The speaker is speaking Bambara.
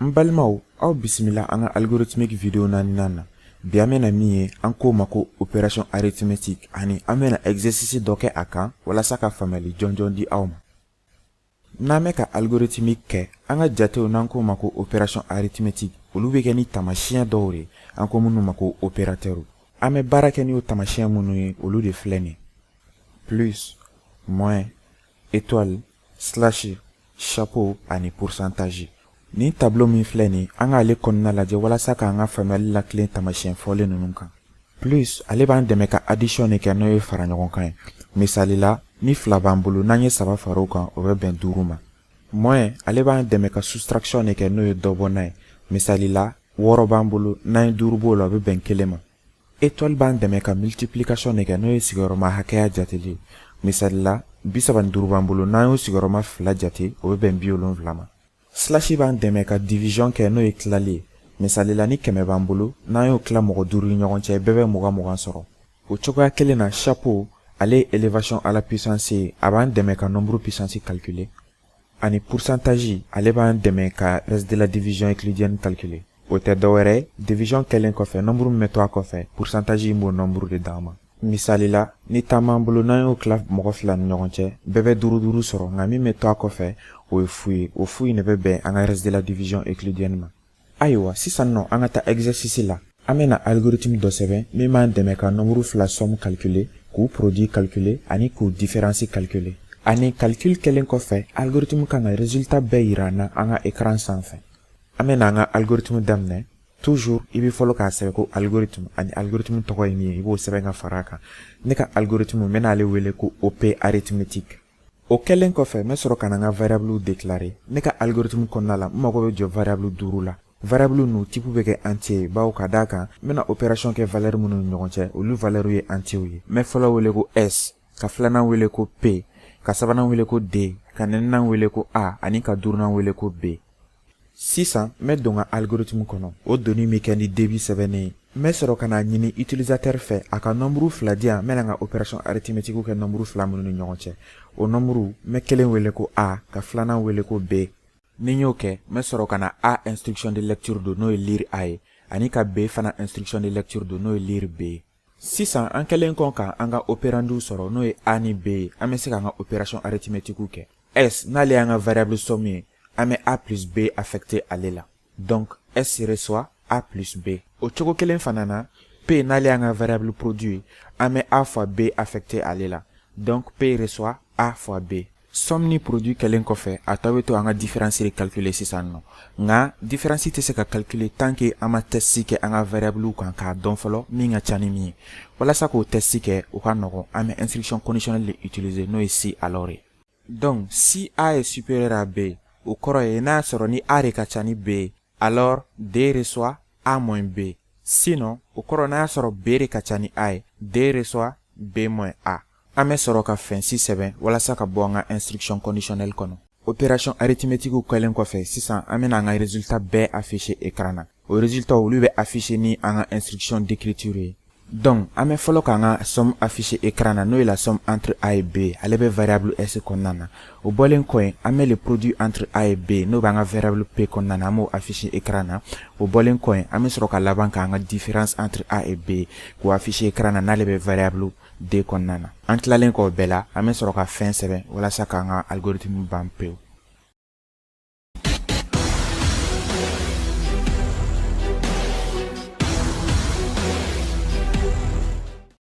N balimaw, aw bisimila an ka algorithmique video naaninan na. Bi, an bɛna min ye, an k'o ma ko opération arithmétique, ani an bɛna exercice dɔ kɛ a kan walasa ka faamuyali jɔnjɔn di aw ma. N'an bɛ ka algorithmique kɛ, an ka jatew, n'an k'o ma ko opération arithmétique, olu bɛ kɛ ni taamasiyɛn dɔw de, an ko minnu ma ko opérateur. An bɛ baara kɛ ni o taamasiyɛn minnu ye, olu de filɛ nin: plus, moins, étoile, slash, chapeau ani pourcentage. Nin tableau min filɛ nin, an k'ale kɔnɔna lajɛ walasa k'an ka faamuyali lakilen taamasiyɛn fɔlen ninnu kan. Plus, ale b'an dɛmɛ ka addition de kɛ, n'o ye fara ɲɔgɔn kan ye. Misali la, ni fila b'an bolo, n'an ye saba fara o kan, o bɛ bɛn duuru ma. Moins, ale b'an dɛmɛ ka soustraction de kɛ, n'o ye dɔ bɔ n'a ye. Misali la, 6 b'an bolo, n'an ye duuru b'o la, o bɛ bɛn kelen ma. Étoile b'an dɛmɛ ka multiplication de kɛ, n'o ye sigiyɔrɔma hakɛya jateli ye. Misali la, 35 b'an bolo, n'an y'o sigiyɔrɔma fila jate, o bɛ bɛn 70 ma. Slash b'an dɛmɛ ka division kɛ, n'o ye tilali ye. Misali la, ni 100 b'an bolo, n'an y'o tila mɔgɔ duuru ni ɲɔgɔn cɛ, bɛɛ bɛ 20 20 sɔrɔ. O cogoya kelen na, chapeau, ale ye élévation à la puissance ye, a b'an dɛmɛ ka nombre puissance calculer. Ani pourcentage, ale b'an dɛmɛ ka reste de la division euclidienne calculer. O tɛ dɔwɛrɛ ye, division kɛlen kɔfɛ, nombre min bɛ to a kɔfɛ, pourcentage in b'o nombre de d'an ma. Misali la, ni 10 b'an bolo, n'an y'o tila mɔgɔ fila ni ɲɔgɔn cɛ, bɛɛ bɛ duuru duuru sɔrɔ, nka min bɛ to a kɔfɛ, o ye fu ye. O fu in de bɛ bɛn an ka reste de la division euclidienne ma. Ayiwa, sisan nɔ, an ka taa exercice la. An bɛna algorithme dɔ sɛbɛn min b'an dɛmɛ ka nombre fila somme calculer, k'u produit calculer ani k'u différence calculer. Ani calcul kɛlen kɔfɛ, algorithme kan ka résultat bɛɛ yira an na an ka écran sanfɛ. An bɛna an ka algorithme daminɛ. Toujours, i bɛ fɔlɔ k'a sɛbɛn ko algorithme, ani algorithme tɔgɔ ye min ye, i b'o sɛbɛn ka fara a kan. Ne ka algorithme, n bɛna ale wele ko op arithmétique. O kɛlen kɔfɛ, n bɛ sɔrɔ ka na n ka variable déclarer. Ne ka algorithme kɔnɔna la, n mago bɛ jɔ variable duuru la. Variable ninnu type bɛ kɛ entier ye, bawo ka d'a kan n bɛna opération kɛ valeur minnu ni ɲɔgɔn cɛ, olu valeur ye entier ye. N bɛ fɔlɔ wele ko S, ka filanan wele ko P, ka sabanan wele ko D, ka naaninan wele ko A, ani ka duurunan wele ko B. Sisan, n bɛ don n ka algorithme kɔnɔ. O donni bɛ kɛ ni début sɛbɛnnen ye. N bɛ sɔrɔ ka na ɲini utilisateur fɛ a ka nombre fila di yan, n bɛna n ka opération arithmétique kɛ nombre fila minnu ni ɲɔgɔn cɛ. O nombre, n bɛ kelen wele ko A, ka filanan wele ko B. Ni n y'o kɛ, n bɛ sɔrɔ ka na A instruction de lecture don, n'o ye lire A ye, ani ka B fana instruction de lecture don, n'o ye lire B ye. Sisan, an kɛlen kɔ ka an ka opérandes sɔrɔ, n'o ye A ni B ye, an bɛ se k'an ka opération arithmétique kɛ. S, n'ale y'an ka variable somme ye, an bɛ A plus B affecté ale la. Donc S reçoit A plus B. O cogo kelen fana na, P, n'ale y'an ka variable produit ye, an bɛ A fois B affecté ale la. Donc P reçoit A fois B. Somme ni produit kɛlen kɔfɛ, a tɔ bɛ to an ka différence de calculer sisan nɔ. Nka différence tɛ se ka calculer tant que an ma test kɛ an ka variable kan k'a dɔn fɔlɔ min ka ca ni min ye. Walasa k'o test kɛ, o ka nɔgɔn, an bɛ instruction conditionnelle de utiliser, n'o ye si alors ye. Donc si A est supérieur à B, o kɔrɔ ye n'a y'a sɔrɔ ni A de ka ca ni B ye, alors D reçoit A moins B. Sinon, o kɔrɔ n'a y'a sɔrɔ B de ka ca ni A ye, D reçoit B moins A. An bɛ sɔrɔ ka fin si sɛbɛn walasa ka bɔ an ka instruction conditionnelle kɔnɔ. Opération arithmétique kɛlen kɔfɛ, sisan an bɛna an ka résultat bɛɛ afficher écran na. O résultat, olu bɛ afficher ni an ka instruction d'écriture ye. Donc an bɛ fɔlɔ k'an ka somme afficher écran na, n'o ye la somme entre A et B, ale bɛ variable S kɔnɔna na. O bɔlen kɔ yen, an bɛ le produit entre A et B, n'o b'an ka variable P kɔnɔna na, an b'o afficher écran na. O bɔlen kɔ yen, an bɛ sɔrɔ ka laban k'an ka différence entre A et B k'o afficher écran na, n'ale bɛ variable D kɔnɔna na. An tilalen kɔ o bɛɛ la, an bɛ sɔrɔ ka fin sɛbɛn walasa k'an ka algorithme ban pewu.